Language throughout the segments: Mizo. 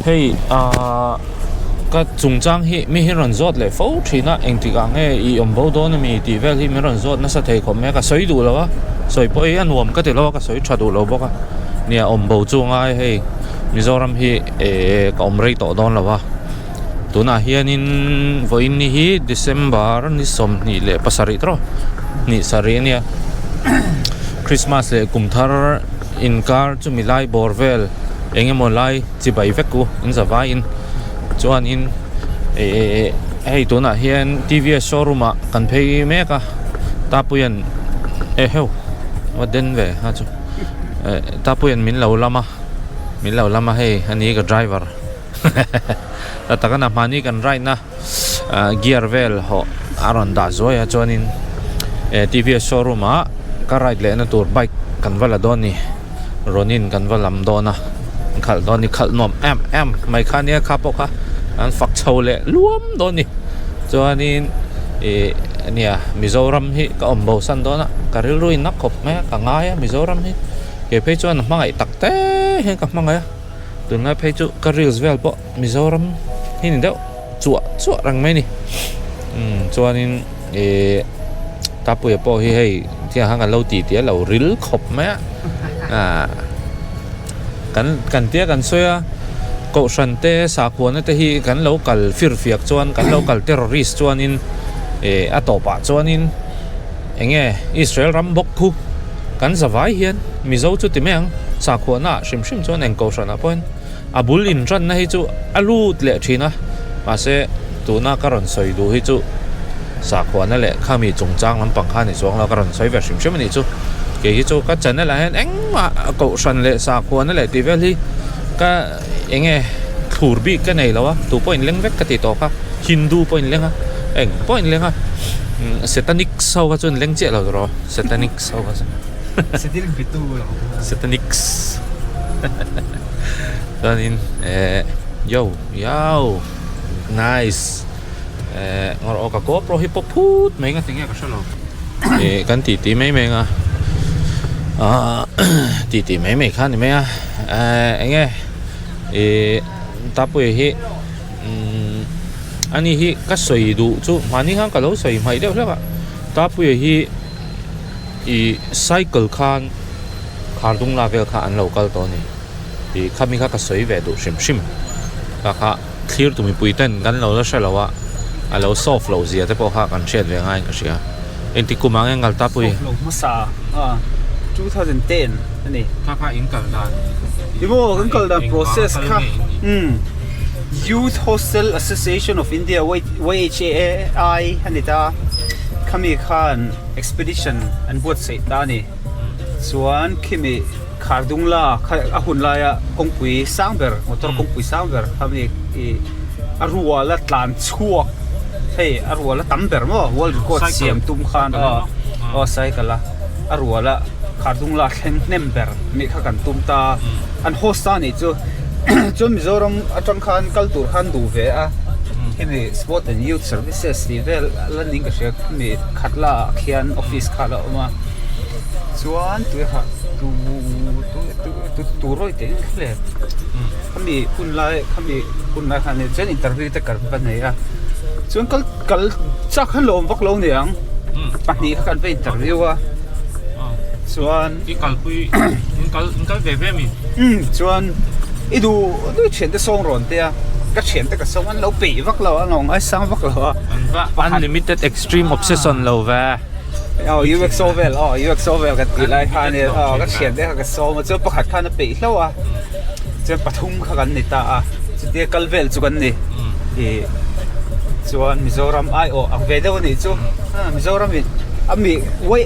Hei ah ka chungchang hi mi hi rawn zawt leh fo thin a, engtikah nge i awm bo dawn ami tih vel hi min rawn zawt nasa thei khawp mai a, ka sawi duh lo a, sawi pawh hi a nuam ka ti lo a, ka sawi tha duh lo bawk a, nia awm bo chu ngai hei Mizoram hi eh ka awm rei tawh dawn lo a, tunah hianin vawiin ni hi December ni 27 tawh hnih sarih a nia Christmas leh kum thar inkar chumi lai bawr vel eng emaw lai chibai vek u in zavaiin chuanin ehh hei tunah hian T V S showroom ah kan phei mek a tapuia'n eheu va den ve kha chu eh tapuia'n min lo lam a min lo lam a hei ani ka driver ta taka na hmani kan ride na ah gear vel hawh a rawn dah zuai a chuanin eh T V S showroom ah ka ride leh na tur bike kan va la dawn a ni. Ronin kan va lam dawn a, an khalh dawn ni khalh nuam em em mai kha nia kha pawh kha an fak chho leh luam dawn ni chuanin ih nia Mizoram hi ka awm bo san dawn a ka rilru in a khawp mai a ka ngai a Mizoram hi kei phei chuan a hmangaih tak te hian ka hmangaih a tunlai phei chu ka reels vel pawh Mizoram hi ni deuh chuah chuah reng mai a ni umm chuanin ih Tapuia pawh hi hei tiang khan kan lo tih tih a lo ril khawp mai a ah kan kan tia kan sawi a kohhran te sakhuana te hi kan lo kal fir fiak chuan kan lo kal terrorist chuanin ih a tawpah chuanin eng nge Israel ram bawk khu kan zavai hian Mizo chu ti mai ang sakhuana ah hrim hrim chuan eng kohhranah pawhin a bul intanna hi chu a lut leh thin a mahse tuna ka rawn sawi duh hi chu sakhuana leh khami chungchang lampang kha a ni chuang lo ka rawn sawi ve hrim hrim a nih chu kei hi chu ka channel ah hian engmah kohhran leh sakhuana leh tih vel hi ka eng nge thlur bik ka nei lo a tu pawh inleng vek ka ti tawh kha Hindu pawh inleng a eng pawh inleng a satanic ho kha chu inleng chiah lo tawh satanic ho kha chu satanic. Chuanin eh yo yo nice eh ngawr aw ka GoPro hi pawp phut mai nga tinge ka hre lo eh kan tih tih mai mai anga ah tih tih mai mai kha a ni mai a eh eng nge ih tapuia hi umm ani hi ka sawi duh chu mahni khan ka lo sawi hmaih deuh hlek a tapuia hi ih cycle khan. Khar dung la vel kha an lo kal tawh a ni tih khami kha ka sawi ve duh hrim hrim kha kha thlir tu mipui ten kan lo la hre lo a a lo solve loh zia te pawh kha kan hriat ve ngaiin ka hria engti kum ah nge ngal ta pui solve lo hmasa a 2010 a ni kha kha in kal dan emaw kan kal dan process kha umm Youth Hostel Association of India YHAI a ni ta khami khan expedition an buatsaih ta a ni. Chuan khimi khar dung la kha a hun laia kawngpui sang ber motor kawngpui sang ber kha mi ih a rual a tlan chhuak hei a rual a tam ber maw world record siam tum khan aw aw cycle a a rual a khar dung la thleng hnem ber nih kha kan tum ta an host ta anih chu chuan Mizoram atang khan kal tur khan duh ve a hemi sport and youth services tih vel la ning ka hria khami khat la ah khian office kha la awm a. Chuan tui ha tu tu tu tu tu rawi teh eng hle khami hun lai khami hun lai khan chuan interview te kal va nei a chuan kal kal chak khan lawm vak lo niang pahnih kha kan va interview a chuan i kalpui in kal in kal ve ve mi umm chuan i duh duh thian te sawng rawn te a ka thian te ka sawng an lo peih vak lo a an lo ngaisang vak lo a an va unlimited extreme obsession lo ve. Aw UXO vel aw UXO vel kan tih lai khan in aw ka thian te kha ka sawm a chuan pakhat khan a peih hlauh a chuan pathum kha kan ni ta a chutia kal vel chu kan ni ih chuan Mizoram aiawh ang ve deuh a nih chu Mizoram in a mi Y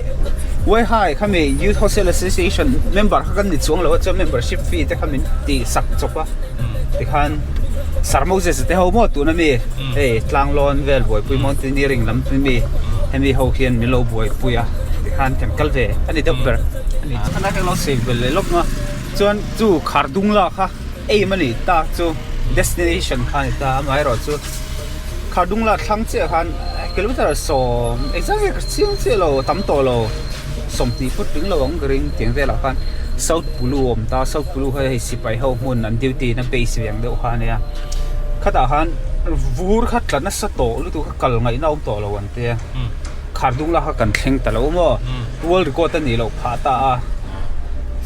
Y hai kha mi Youth Hostel Association member kha kan ni chuang lo a chuan membership fee te kha min tih sak chawp a tikhan Sir Moses te ho maw tuna mi hei Tlanglawn vel buaipui mountaineering lam mi hemi ho hian min lo buaipui a tikhan kan kal ve a ni deuh ber a ni chu khanai kha lo sawi vel leh lawk a chuan chu khar dung la kha aim a ni ta chu destination kha a ni ta amaherawh chu khar dung la thlang chiah khan kilometer sawm exactly ka chiang chiah lo tam tawh lo. 20 foot tling lo ang ka ring tiang velah khan South Pulu a awm ta, South Pulu kha hei sipai ho hmun an duty na base ve ang deuh kha a nia. Khatah khan vur kha tla nasa tawh lutuk kha kal ngaihna a awm tawh lo an tia. Khar dung lah kha kan thleng ta lo maw? World record a nih loh phah ta a.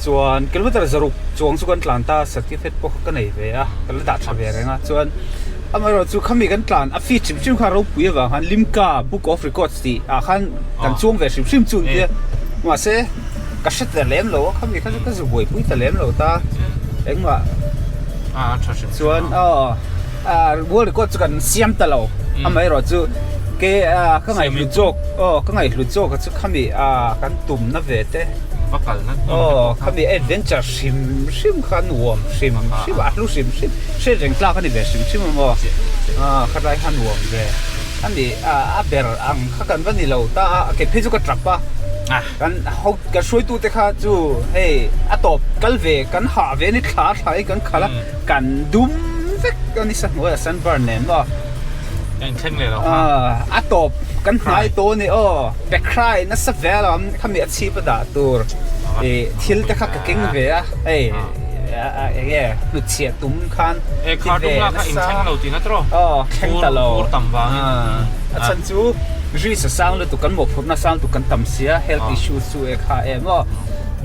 Chuan kilometer zaruk chuang chu kan tlan ta a, certificate pawh kha ka nei ve a, ka la dah tha ve reng a. Chuan amaherawhchu chu khami kan tlan a feed hrim hrim kha ropui avang khan Limca Book of Records tih ah khan kan chuang ve hrim hrim chu an tia. Mahse ka hre ta lem lo a, khami kha chu ka zu buaipui ta lem lo ta. Engmah chuan aw. World record chu kan siam ta lo amaherawhchu ke ka ngaihhlut zawk aw ka ngaihhlut zawk a chu khami kan tumna ve te aw khami adventure hrim hrim kha nuam hrim hrim a hlu hrim hrim hriat reng tlak a ni ve hrim hrim a maw khatlai kha nuam ve ani a ber ang kha kan va ni lo ta a ke phei chu ka tap a kan ho kan hruaitute kha chu hei a tawp kal ve kan hah ve ni thla thla in kan khalh a. Kan dum vek a ni sa hnuaiah sunburn nen maw? A inthleng leh lo kha. A tawp kan hnai tawh a ni aw. Backcry nasa ve alawm khami a chhip a dah tur ih thil te kha ka keng ve a hei enge hnutchhiah tum khan ti ve nasa aw thleng ta lo a chhan chu risk a sang lutuk kan mawhphurhna sang lutuk kan tam sia health issues chu e kha em aw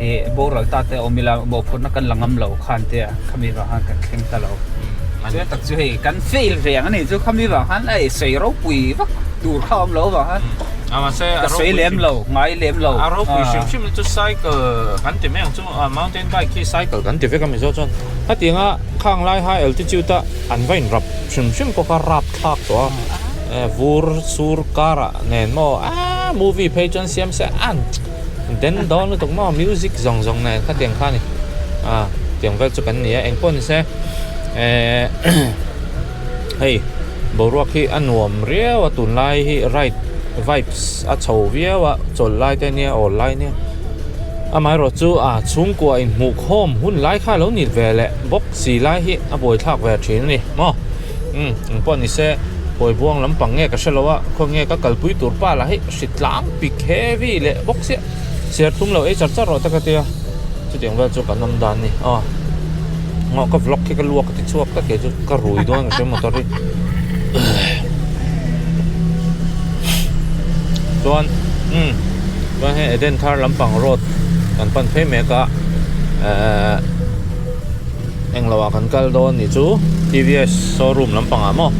ih boral ta te awm ila mawhphurhna kan la ngam lo khan te a. Khami vang khan kan thleng ta lo. Chuan tak chu hei kan fail ve ang a ni chu khami vang khan a sawi ropui vak tur kha a awm lo vang khan ka sawi lem lo ngai lem lo. A ropui hrim hrim chu cycle kan ti mai ang chu mountain bike hi cycle kan ti vek a mizo chuan hetianga khang lai high altitude a an va in rap hrim hrim pawh kha rap thlak tawh a vur sur karah nen maw aa movie phei chuan siam se an Den dawn lutuk maw music zawng zawng nen khatiang kha a ni a tiang vel chu kan ni a engpawh ni se ehh hei boruak hi a nuam riau a tunlai hi ride vibes a chho viau a chawlh lai te ania awl lai ania amaherawh chu a chhungkua inhmuh khawm hun lai kha alo ni ve leh bawk si lai hi a buaithlak ve thin a ni maw umm engpawh ni se hawi buang lampang nge ka hrelo a khawnge ka kalpui tur pa lah hi. Hri tlang pik heavy leh bawk chiah ser thum lo ei char char rawh te ka tia chutiang vel chu kan awm dan a ni aw ngaw ka vlog khi ka luak ka ti chhuak ta kei chu ka rui dawn ka hria motor hi chuan umm chuan hei Eden thar lampang road kan pan phei mek a ehh englo ah kan kal dawn nih chu T_V_S showroom lampang ah maw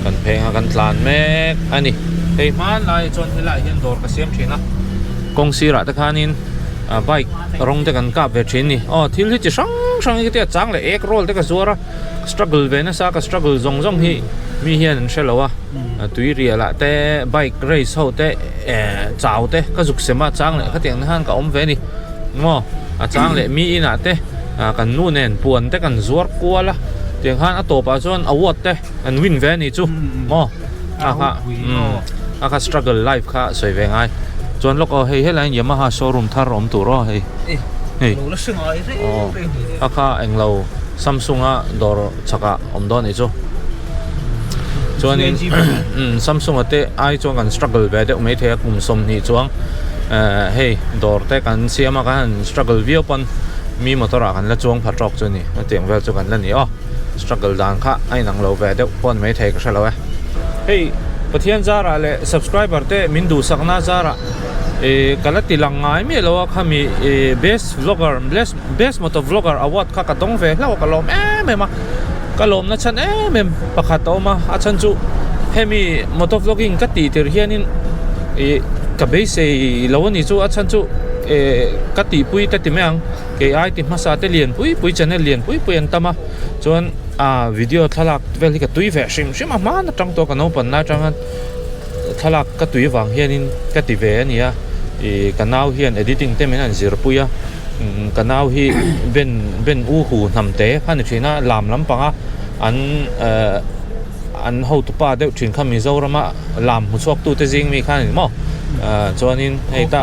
kan pheng a kan tlan mek a ni. Hei hmanlai chuan helaiah hian dawr ka siam thin a, kawng sirah te khanin ah bike rawng te kan kap ve thin a ni. Aw thil hi chi hrang hrang hi ka tia chang leh egg roll te ka zuar a, struggle ve nasa ka struggle zawng zawng hi mi hian an hre lo a, tui rial ah te bike race ho te eh chau te ka zuk sem a chang leh khatiang te khan ka awm ve a ni maw a chang leh mi inah te ah kan nu nen puan te kan zuar kual a tiang khan a tawpah chuan award te. An win ve a ni chu maw a kha a kha struggle life kha sawi ve ngai chuan lawk aw hei helai in Yamaha showroom thar awm tur aw hei hei aw a kha englo Samsung a dawr chhak ah awm dawn a nih chu chuanin Samsung a te ai chuan kan struggle ve deuh maithei a kum 20 chuang eh hei dawr te kan siam a kan han struggle viau pawn mi motor ah kan la chuang pha tawk chu a ni hetiang vel chu kan la ni aw. Struggle dan kha a inang lo ve deuh pawh a ni maithei ka hre lo e. Hei Pathian zarah leh subscriber te min duhsakna zarah ih ka la ti lang ngai miah lo a khami ih best vlogger best moto vlogger award kha ka dawng ve hlauh a ka lawm em em a ka lawmna chhan em em pakhat a awm a a chhan chu hemi moto vlogging ka tih tir hianin ih ka beisei lo a ni chu a chhan chu eh ka tihpui ka ti mai ang. Kei ai ti hmasa te lian pui pui channel lian pui pui an tam a chuan ah video thlalak vel hi ka tui ve hrim hrim a hman atang tawh ka naupang lai atanga thlalak ka tui vang hianin ka ti ve a ni a ih ka nau hian editing te min han zir pui a ka nau hi ben ben u hu hnam te kha ni thin a lam lampanga an eh an hotupa deuh thin kha Mizorama lam hmu chhuak tute zing mi kha a ni maw ah chuanin hei ta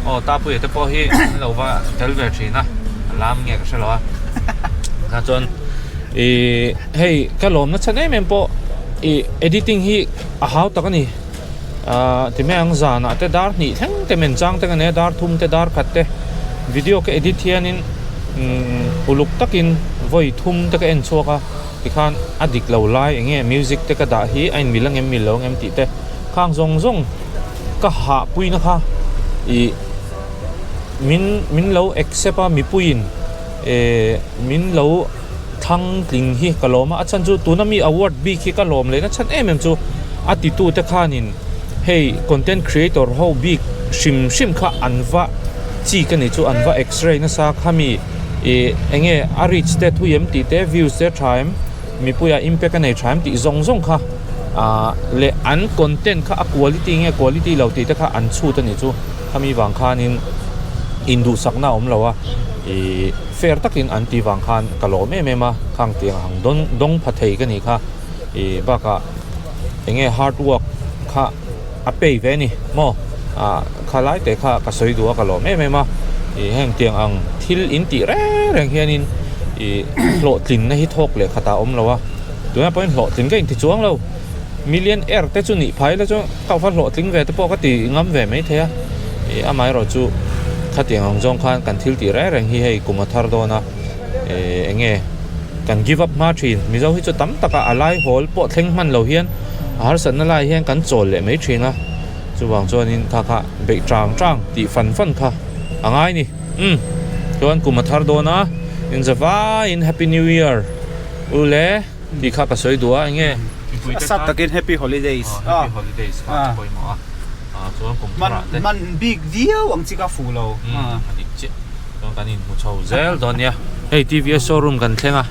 aw tapuia te pawh hi an lo va tel ve thin a a lam nge ka hre lo a tah chuan ih hei ka lawmna chhan em em pawh ih editing hi a hau tak a ni. Ahh ti mai ang zanah te dar hnih thleng te men chang te ka nei a dar thum te dar khat te video ka edit hianin umm uluk takin vawi thum te ka en chhuak a tikhan a dik lo lai eng nge music te ka dah hi a inmil ang em mil lo ang em tih te khang zawng zawng ka hah puina kha ih min min lo accept a mipuiin eh min lo thlang tling hi ka lawm a, a chhan chu tuna mi award bik hi ka lawm lehna chhan em em chu a titu te khanin hei content creator ho bik hrim hrim kha an va chik a ni chu an va x-ray nasa kha mi ih eng nge a reach te thui em tih te views te tha em mipuia impact a nei tha em tih zawng zawng kha ah leh an content kha a quality nge quality lo tih te kha an chhut a ni chu khami vang khanin induhsakna a awm lo a ih. Fair takin an tih vang khan ka lawm em em a, khang tiang ang dawn dawng pha thei ka nih kha ih bakah eng nge hard work kha a pay ve a ni maw ah kha lai te kha ka sawi duh a ka lawm em em a ih heng tiang ang thil in tih reng reng hianin ih hlawhtlinna hi thawk leh khatah a awm lo a tunah pawhin hlawhtling ka inti chuang lo million air te chu nih phai la chu ka va hlawhtling ve te pawh ka ti ngam ve mai thei a ih amaherawh chu khatiang ang zawng khan kan thil tih reng reng hi hei kum a thar dawn a ih eng nge kan give up hma thin mizo hi chu tam taka a lai hawl pawh thleng hman lo hian a harsatna lai hian kan chawl leh mai thin a chuvang chuanin kha kha beih tang tang tih fan fan kha a ngai ni umm chuan kum a thar dawn a inzavaiin happy new year u le. Tih kha ka sawi duh a, eng nge? A sap takin Happy Holidays. Happy Holidays kha a pawimawh a, chuan kum tharah te. Man bik viau ang chi ka fuh lo. A dik chiah. Chuan kan inhmu chho zel dawn nia. Hei TVS showroom kan thleng a,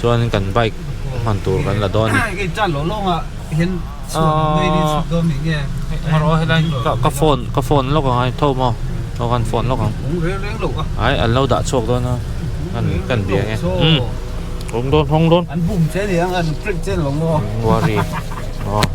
chuan kan bike hman tur kan la dawn a ni. Hei tan lo lawng ah hian chhuah mai ni chhuk dawn nih nge? Hei helai ka phone ka phone lawk ang a, tho maw? Aw kan phone lawk ang. Reng reng lo a. Ai an lo dah chhuak dawn a, kan bia nge. Hawng dawn hawng dawn. An bum che ni ang an prank che lo maw? Worry. Aw.